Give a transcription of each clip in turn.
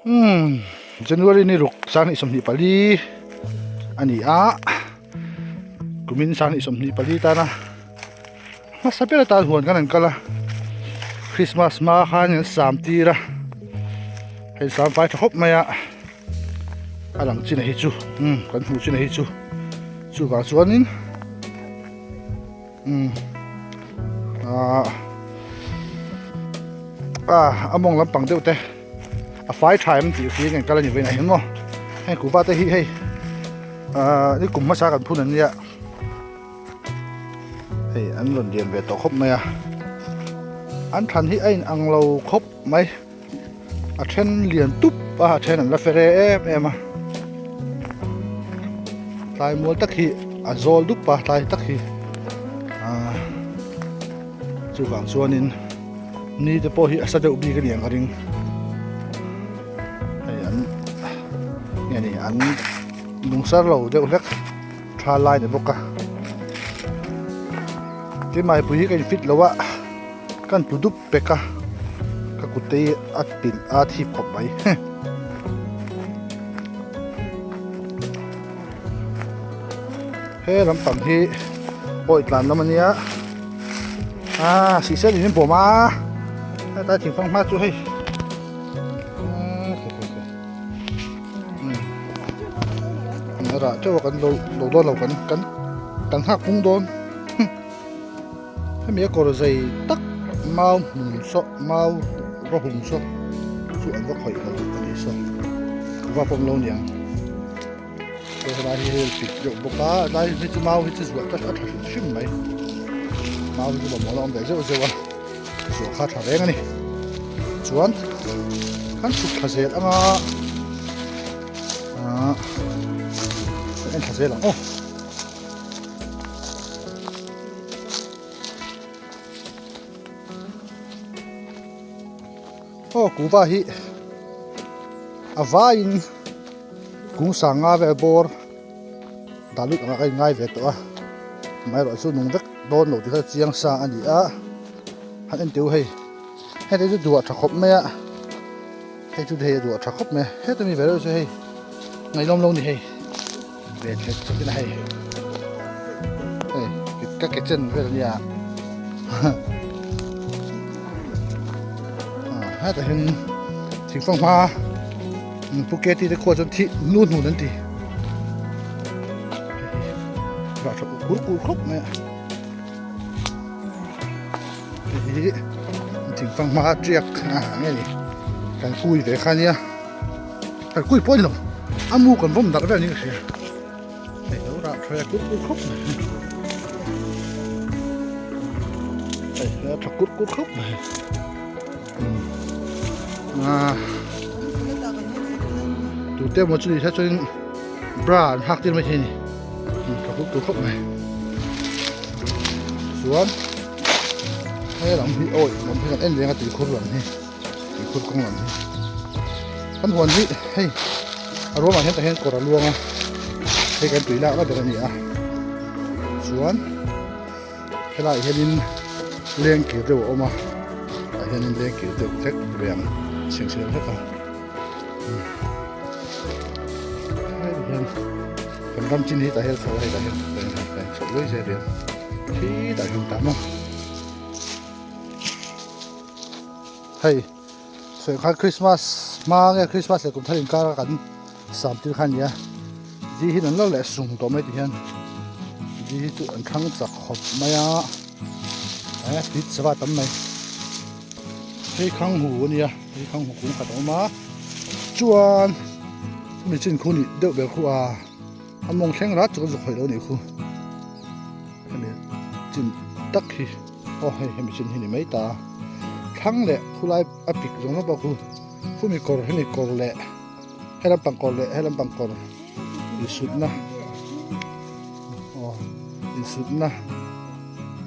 Umm January ni ruk 2024 a ni a kumin 2024 tana hmasa ber atan huan khan an kal a Christmas hma khan an sam tir a hei sam fai tha khawp mai a a lang chin a hi chu umm kan hmuh chin a hi chu chuvang chuanin umm ahh ah a mawng lampang deuh te a fai tha em tih hriin kan kal a ni vawiin ah hian maw heng kuhva te hi hei ahh ni kum hmasa kan phun an nia hei an rawn lian ve tawh khawp mai a an thlan hi a in ang lo khawp mai a then lian tup a a then an la fere em em a tlai mual tak hi a zawl dup a tlai tak hi ahh chuvang chuanin ni te pawh hi a sa deuh bik a ni ang ka ring hei an nge ni an lungsar lo deuh hlek tha lai ni bawk a tin maipui hi ka in fit lo a kan tlu dup pek a ka kut te hi a pilh a thip khawp mai he lampang hi awi tlan lam a nia ah sih sen in bawm a hetlai thingfang hma chu hei a rah teuh a kan lo lo dawn lo kan kan kan nghak pung dawn hemi a kawr zei tak mau hmun saw mau raw hung saw chu an va khawih lo a ni saw va pawm lo niang chuan helai hi hei pik deuh bawk a helai hi chu mau hi chu zuah tlat a tha hrim hrim mai mau hi chu mamawh na awm ve zeuh zeuh a zuah kha a tha reng a ni chuan kan chhuk thla zel anga ah kan en thla zel ang aw. Aw kuhva hi a vaiin kung sanga vel bawr dah lut anga ka inngai ve tawh a amaherawhchu chu nung vek dawn lo tih kha chiang sa a ni a han en teh u hei hei te chu duah tha khawp mai a hei chu hei a duah tha khawp mai a heta mi ve reuh chu hei ngailawm lo ni hei. Ve thlek chawp in a hei hei ka ke chen vel ania hetah hian thingfang hma pu keti te khuah chuan thih nu hnun an ti rah tha kur kur khawp mai a hei hi thingfang hma tiak a nge ni kan kui ve kha ania. Kan kui pawh a ni lo a mu kan vawm darh vel niin ka hria hei lo rah tha kur kur khawp mai hei a tha kur kur khawp mai ah tute emaw chu ni se chuan bra an hak tir mai thei a ni tha kur kur khawp mai chuan he lam hi awi lam hi kan en reng a tuikhur lam hi. Tuikhur kawng lam hi kan huan hi hei a ruamah hian tah hian kawr a luang a hei kan tui lak na ber a ni a chuan helaiah hianin leng kir deuh a awm a tah hianin leng kir deuh hlek ve ang chheng chhe deuh hlek a hei hian kan ram chin hi tah hian chho a hei tah hian chho luai zel hian khi tah hian tah maw. Hei sawi khan Christmas hma nge Christmas leh kum thar inkar a kan sam tir kha a ni a di hi an lo leh sung tawh mai ti hian di hi chu an thlang chak khawp mai a eh tui chava tam mai hei khang hu a nia hei khang hu kung khat a awm a chuan hemi chin khu nih deuh ber khu a a mawng thleng rat chu ka zu khawih lo a nih khu hemi chin tak hi. Aw hei hemi chin hi ni mai ta thlang leh khulai a pik zawng zawng pawh khu khumi kawr hemi kawr leh he lampang kawr leh he lampang kawr insutna aw insutna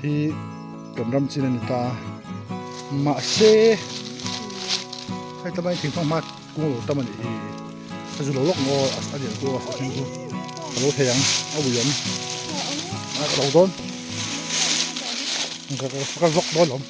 hi kan ram chin a ni ta a mahse hei tlama in thingfang hma kung lo tam a nih hi a zu lo lawk maw a lian chu a thleng chu a lo thei ang a ui awm a lo dawn ka vawk dawn awm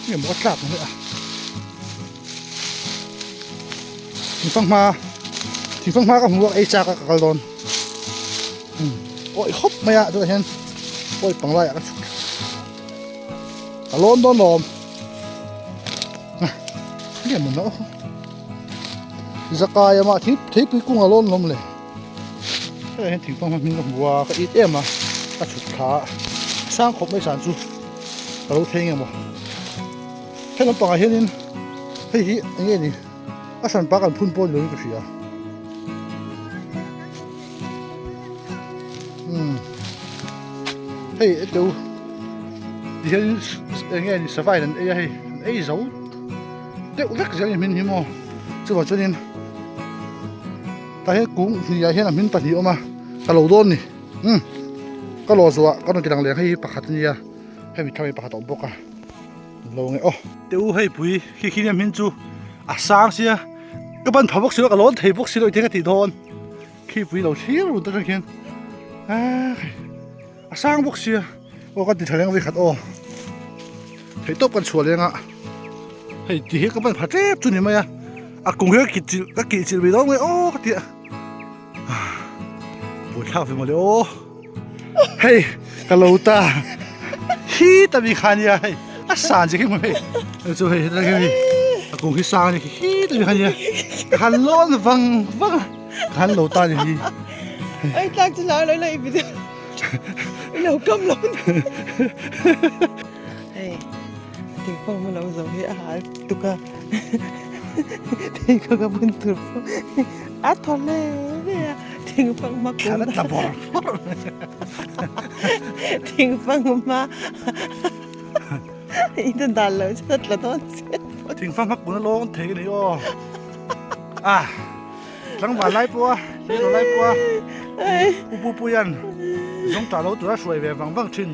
nge maw ka tlak ang hi a. Thingfanghma thingfanghma ka hmu a ei chak a ka kal dawn awi khawp mai a tunah hian awi panglai ah ka chhuk ka lawn dawn lawm nge maw na zakai amah thing theipui kung a lawn lawm le hetah hian thingfanghma hming ka hmu a ka it em a ka chhuk thla a sang khawp mai san chu ka lo thleng emaw He lampangah hianin hei hi eng nge ni a hran pa kan phun pawh ni lovin ka hria umm hei teu ti hian eng nge ni sava in an ei a hei an ei zo deuh vek zel a ni hmin hi maw chuvang chuanin tah hian kung hnih ah hian a hmin pahnih a awm a ka lo dawn ni umm ka lawh zuah ka rawn ti lang leh ang hei hi pakhat a nia hemi thlang hi pakhat a awm bawk a. Lo nge aw. Te u hei pui khi khi nia hmin chu a sang sia ka ban pha bawk si lo ka lawn thei bawk si lo iti ka tih dawn khi pui lo thlir run ta tang khian a sang bawk sia aw ka ti tha leng vei khat aw thei tawp kan chhuah leng a hei ti hi ka ban pha tep chu ni mai a a kung hi ka kih chilh ka kih chilh mai dawn nge aw ka ti a buaithlak ve mawle aw. Hei ka lo ta hi ta mi kha nia hei a san che khi hmu hei chu hei hei hei a kung hi sang ni hi ta mi kha nia ka han lawn vang vang a ka han lo ta ni hi ai tlak chu la lo la i video i lo kam lo ni hei thing phong ma lo zo hi a hal tuk a thei kha ka bun tur a thaw le le a thing phong ma kung a tla bawr bawr thing phong ma i ta dal lo chu a tla dawn chiah thing phong ma kun a lawng thei a ni aw a tlangval lai pawh a hero lai pawh a pu pu puian zawng tah lo tura hruai ve vang vang thin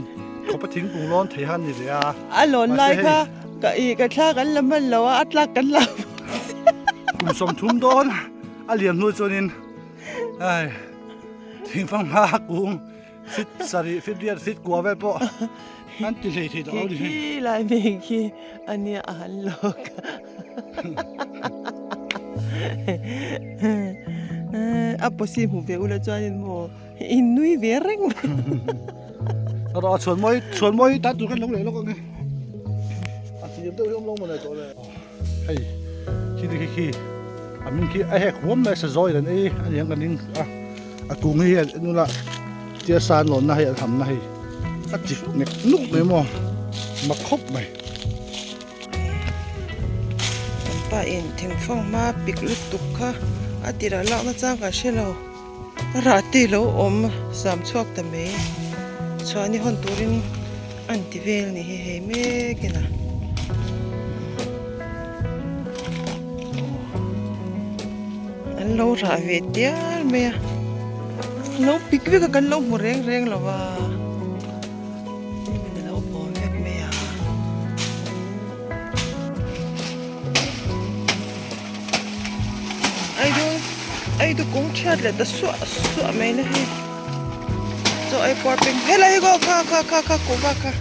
khawpa thingkung lawn thei kha a ni ve a a lawn lai kha ka i ka thla kan la hman lo a a tlak kan la kum 30 dawn a liam hnu chuanin ai thingfang hma kung fit sarih fit riat fit kua vel pawh an ti hlei thei tawh lo ni khi lai mai khi ania a han lawk a pawsi hmu ve ula chuanin maw in nui ve reng mai rawh chhuan mawi chhuan mawi tan tur kan lo leh lawk ang e a thiam deuh hi awm lo maw le tawh le Hei khi khi khi a hming khi a hek huam mai a sazawi dan ei a niang kan ring a a kung hi hian enula tia san lawn na hei an ham na hei a chik nek nuk mai maw mak khawp mai. Kan pa in thingfang hma pik lutuk kha a tirah lak na chang ka hre lo a rah te lo awm sam chhuak ta mai chhuah ni hawn turin An ti vel ni hi hei mek in a. An lo rah ve tial mai a. Lo pik vek a kan lo hmu reng reng lo va. Min lo bawm vek mai a. Aidu aidu kawng chhiat leh ta suah suah mai na hei. Chaw ei puar peng helai hi aw kha kha kha kha kuhva kha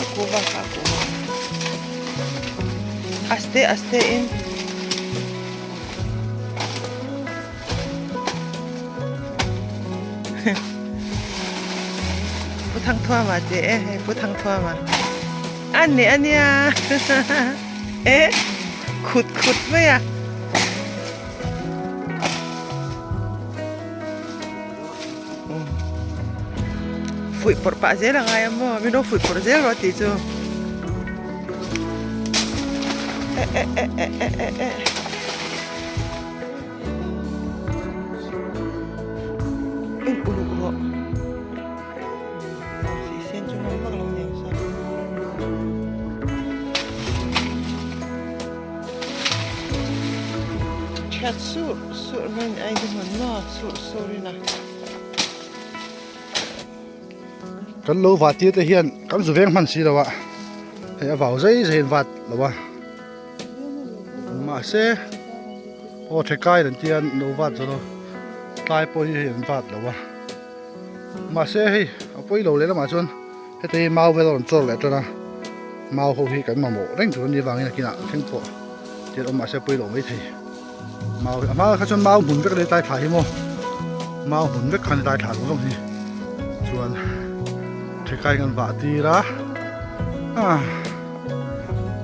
a kuhva kha a kuhva aste aste in Pu Thangthuama che e hei Pu Thangthuama a ni a nia e khut khut mai a. Fuih pawrh pah zel a ngai a maw min lo fuih pawrh zel rawh tih chu eh eh eh eh eh eh eh en uluk rawh sihsen chu ngam vak lo aniang sa. Thiat sur sur mai ni ai hmun maw sur sur in a. Kan lo vat tir te hian kan zu veng hman si lo a hei a vau zai zai in vat lo a mahse aw thekai an tia lo vat zo lo tlai pawh hi hei an vat lo a mahse hei a pawi lo leh lamah chuan heta hi mau vel a rawn chawr leh tan a mau ho hi kan mamawh reng tur a nih avangin a kinah thleng pawh thil awm mahse a pawi lo maithei. Mau a hma kha chuan mau hmun vek a tlai thla hi maw mau hmun vek khan tlai thla zawng zawng hi chuan thekai kan vah tir a ah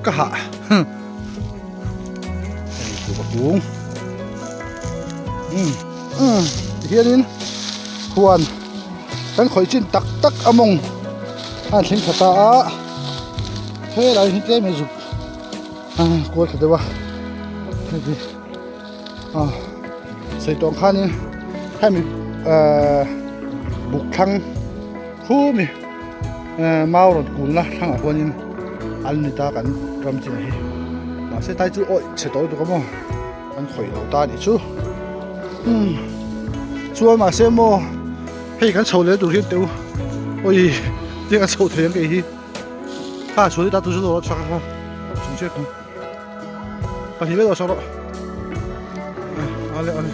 ka hah hei chu ka kung um um tihianin huan kan khawih chin tak tak a mawng a han thleng thla ta a helai hi tlem hi zuk kual thla deuh a heti ah sawi tawh ang khanin hemi ehh buk thlang khu mi ehh mau rawn kulna thlangah khuanin an ni ta kan ram chin hi mahse tai chu awih chhe tawh lutuk a maw an khawih lo ta anih chu umm chuan mahse maw hei kan chho leh tur hian teh u awii tiang a chho thei ang kei hi. Kha chhuah ta tu chu lo chak kha chung che khu pahnih vel chak rawh ale ale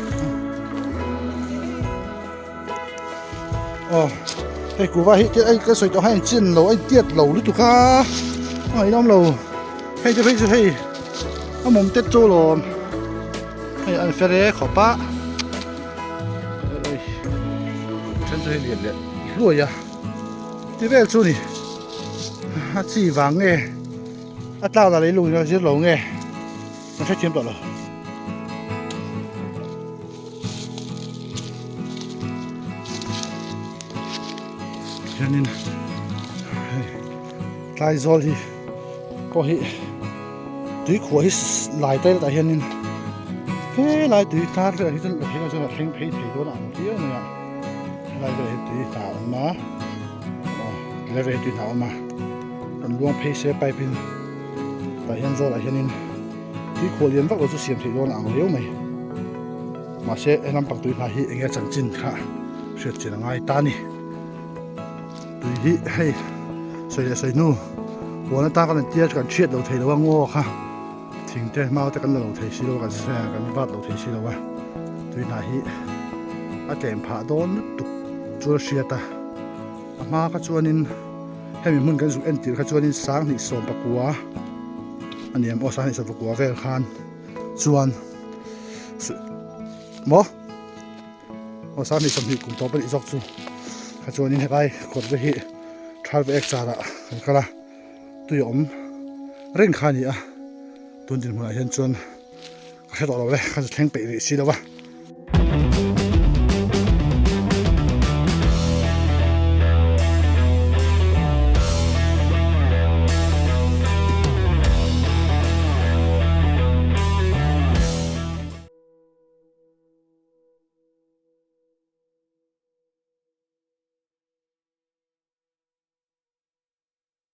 oh hei kuva hi te ai ka sawi tawh hai chin lo ai tiat lo lutuk a a inawm lo hei te phei chu hei a mawm tet chu lawm hei an fere khawp a then chu hei lian leh hluai a. Ti vel chu ni a chi vang nge a tlak lah lei lung in a zir lo nge kan hrethiam tawh lo. Hianin hei tlai zawl hi pawh hi tui khuah hi lai tail tah hianin helai tui tar velah hi chuan a thleng phei thei dawn a ang viau mai a. Helai velah hian tui hna a awm a aw helai velah hian tui hna a awm a rawn luang phei se pipe in tah hian zawlah hianin tui khuah lian vak lo chu siam theih dawn a ang riau mai mahse he lampang tui hna hi eng nge chanchin kha hriat chian a ngai ta a ni tui hi hei sawi leh sawi hnu huan atang kan intia kan hriat lo thei lo a ngaw kha thing te mau te kan la lo thei si lo a kan vat lo thei si lo a tui hna hi a tlem phah dawn lutuk chu a hriat a a hma kha chuanin hemi hmun kan zuk entir kha chuanin sanghnih sawmpakua a ni ang aw sanghnih sawmpakua vel khan chuan maw aw sanghnih sawmhnih kum tawp a nih zawk chu kha chuanin helai kawr te hi thal ve ek charah kan kal a tui a awm reng kha a ni a tun dinhmunah hian chuan ka hre tawh lo le ka thleng peih rih si lo va.